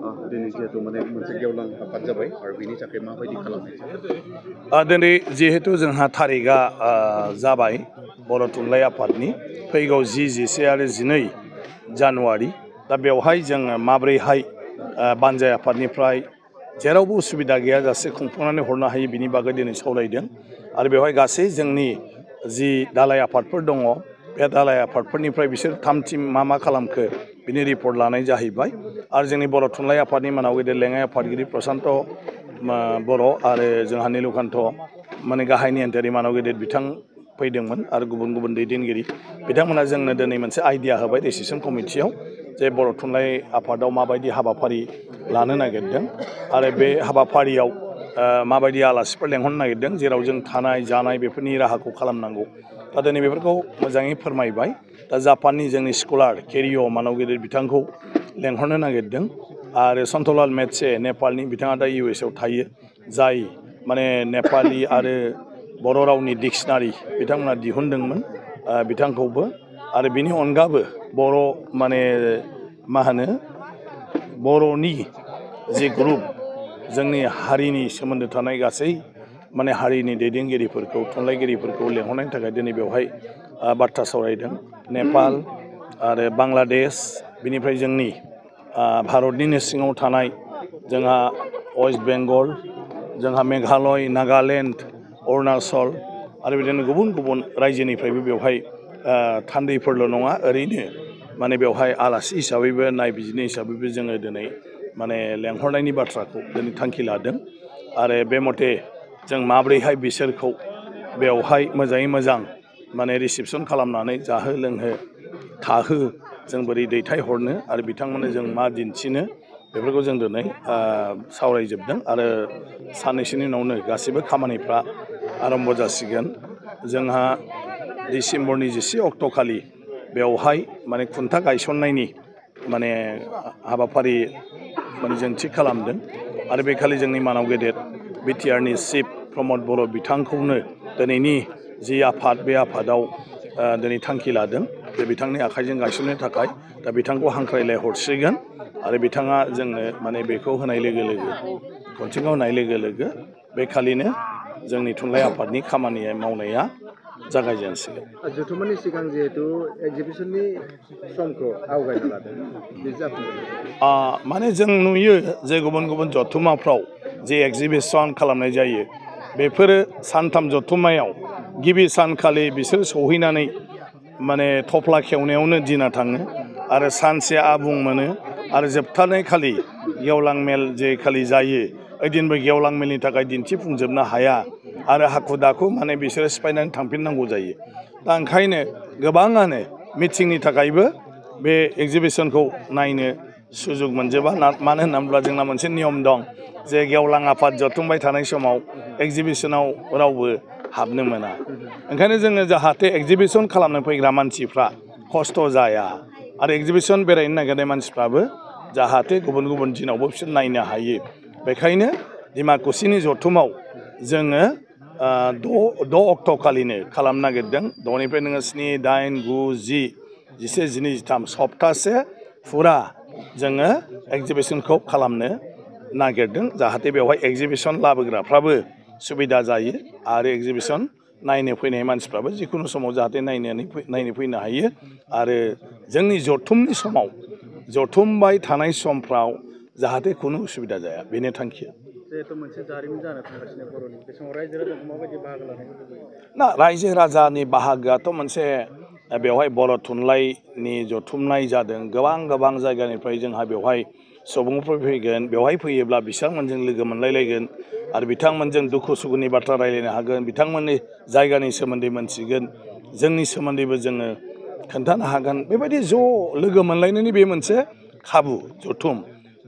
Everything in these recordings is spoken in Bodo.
दिनै जिहेतु माने मोनसे गेवलां आफाद जाबाय आरो बेनि थाखाय माबायदि खालामनाय दिनै जिहेतु जोंहा थारिखआ जाबाय बर' थुनलाइ आफादनि फैगौ 10, 11 आरो 12 जानुवारि दा बेवहाय जोङो माब्रैहाय बानजाय आफादनिफ्राय जेरावबो उसुबिदा गैयाजासे खुंफुंनानै हरनो हायो बिनि बागै दिनै सावरायदों आरो बेवहाय गासै जोंनि जि दालाय आफादफोर दङ बे दालाय आफादफोरनिफ्राय बिसोर 3 टिम मा खालामखो बिनि रिपर्ट लानाय जाहैबाय आरो जोंनि बर' थुनलाइ आफादनि मानाव गेदेर लेङाइ आफादगिरि प्रसान्त बर' आरो जोंहा नीलकान्त माने गाहाय नेहाथारि मानाव गेदेर बिथां फैदोंमोन आरो गुबुन दैदेनगिरि बिथांमोना जोंनो दिनै मोनसे आइडिया होबाय डिसिसन कमिटियाव जे बर' थुनलाइ आफादाव माबायदि हाबाफारि लानो नागिरदों आरो बे हाबाफारियाव माबायदि आलासिफोर लेंहरनो नागिरदों जेराव जों थानाय जानाय बेफोरनि राहाखौ खालामनांगौ दा दिनै बेफोरखौ मोजाङै फोरमायबाय दा जापाननि जोंनि स्कलार केरिय' मानाव गेदेर बिथांखौ लेंहरनो नागिरदों आरो सन्तलाल मेत्से नेपालनि बिथाङा दा US आव थायो जाय माने नेपालि आरो बर' रावनि डिक्सनारि बिथांमोना दिहुनदोंमोन बिथांखौबो आरो बिनि अनगाबो बर' माने मा होनो बर'नि जि ग्रुप जोंनि हारिनि सोमोन्दो थानाय गासै माने हारिनि दैदेनगिरिफोरखौ थुनलाइगिरिफोरखौ लेंहरनायनि थाखाय दिनै बेवहाय बाथ्रा सावरायदों नेपाल आरो बांलादेश बिनिफ्राय जोंनि भारतनिनो सिङाव थानाय जोंहा वेस्ट बेंगल जोंहा मेघालय नागालेण्ड अरुणाचल आरो बिदिनो गुबुन रायजोनिफ्रायबो बेवहाय थान्दैफोरल' नङा ओरैनो माने बेवहाय आलासि हिसाबैबो नायबिजिरनाय हिसाबैबो जोङो दिनै माने लेंहरनायनि बाथ्राखौ दिनै थांखि लादों आरो बे मथे जों माब्रैहाय बिसोरखौ बेवहाय मोजाङै मोजां माने रिसिपसन खालामनानै जाहो लोंहो थाहो जों बोरै दैथायहरनो आरो बिथांमोननो जों मा दिन्थिनो बेफोरखौ जों दिनै सावरायजोबदों आरो साननैसोनि उनावनो गासैबो खामानिफ्रा आरम्भ जासिगोन जोंहा डिसेम्बरनि 11 अक्ट'खालि बेवहाय माने खुन्था गायसननायनि माने हाबाफारि माने जों थि खालामदों आरो बेखालि जोंनि मानाव गेदेर बिटिआरनि चिफ प्रमद बर' बिथांखौनो दिनैनि जि आफाद बे आफादाव दिनै थांखि लादों जे बिथांनि आखाइजों गायसननो थाखाय दा बिथांखौ हांख्रायलाय हरसिगोन आरो बिथाङा जोंनो माने बेखौ होनाय लोगो कन्टिङाव होनाय लोगो बेखालिनो जोंनि थुनलाइ आफादनि खामानि मावनाया जागायजेनसिगोन जथुम्मानि सिगां जिहेतु एक्जिबिसननि समखौ आवगायना लादों बे जाफुंगोन माने जों नुयो जे गुबुन जथुम्माफ्राव जे एक्जिबिसन खालामनाय जायो बेफोरो सानथाम जथुम्मायाव गिबि सानखालि बिसोर सहैनानै माने थफ्ला खेवनायावनो दिना थाङो आरो सानसे आबुं मोनो आरो जोबथारनाय खालि गेवलां मेल जे खालि जायो ओइदिनबो गेवलां मेलनि थाखाय दिन्थिफुंजोबनो हाया आरो हाखु दाखु माने बिसोरो सिफायनानै थांफिननांगौ जायो दा ओंखायनो गोबाङानो मिटिंनि थाखायबो बे एक्जिबिसनखौ नायनो सुजुग मोनजोबा मानो होनना बुङोब्ला जोंना मोनसे नियम दं जे गेवलां आफाद जथुमबाय थानाय समाव एक्जिबिसनाव रावबो हाबनो मोना ओंखायनो जोङो जाहाथे एक्जिबिसन खालामनो फैग्रा मानसिफ्रा खस्थ' जाया आरो एक्जिबिसन बेरायनो नागिरनाय मानसिफ्राबो जाहाथे गुबुन दिनावबो बिसोर नायनो हायो बेखायनो डिमाकुसिनि जथुमाव जोङो 6 अक्ट'खालिनो खालामनो नागिरदों 6निफ्राय नोङो 7, 8, 9, 10, 11, 12, 13 सप्तासे फुरा जोङो एक्जिबिसनखौ खालामनो नागिरदों जाहाथे बेवहाय एक्जिबिसन लाबोग्राफ्राबो सुबिदा जायो आरो एक्जिबिसन नायनो फैनाय मानसिफ्राबो जिखुनु समाव जाहाथे नायनो फैनो हायो आरो जोंनि जथुमनि समाव जथुमबाय थानाय समफ्राव जाहाथे खुनु उसुबिदा जाया बेनो थांखिया जिहेतु मोनसे जारिमिन जानो थांगासिनो बर'नि बे समाव रायजो राजाखौ माबायदि बाहागो लानायखौ लुबैयो ना रायजो राजानि बाहागोआथ' मोनसे बेवहाय बर' थुनलाइनि जथुमनाय जादों गोबां जायगानिफ्राय जोंहा बेवहाय सुबुंफोर फैगोन बेवहाय फैयोब्ला बिथांमोनजों लोगो मोनलायलायगोन आरो बिथांमोनजों दुखु सुखुनि बाथ्रा रायलायनो हागोन बिथांमोननि जायगानि सोमोन्दै मोनथिगोन जोंनि सोमोन्दैबो जोङो खोन्थानो हागोन बेबायदि ज' लोगो मोनलायनायनि बे मोनसे खाबु जथुम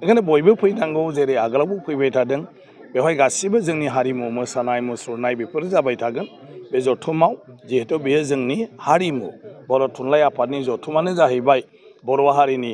ओंखायनो बयबो फैनांगौ जेरै आगोलावबो फैबाय थादों बेवहाय गासिबो जोंनि हारिमु मोसानाय मुसुरनाय बेफोर जाबाय थागोन बे जथुमाव जिहेतु बेयो जोंनि हारिमु बर' थुनलाइ आफादनि जथुमानो जाहैबाय बर' हारिनि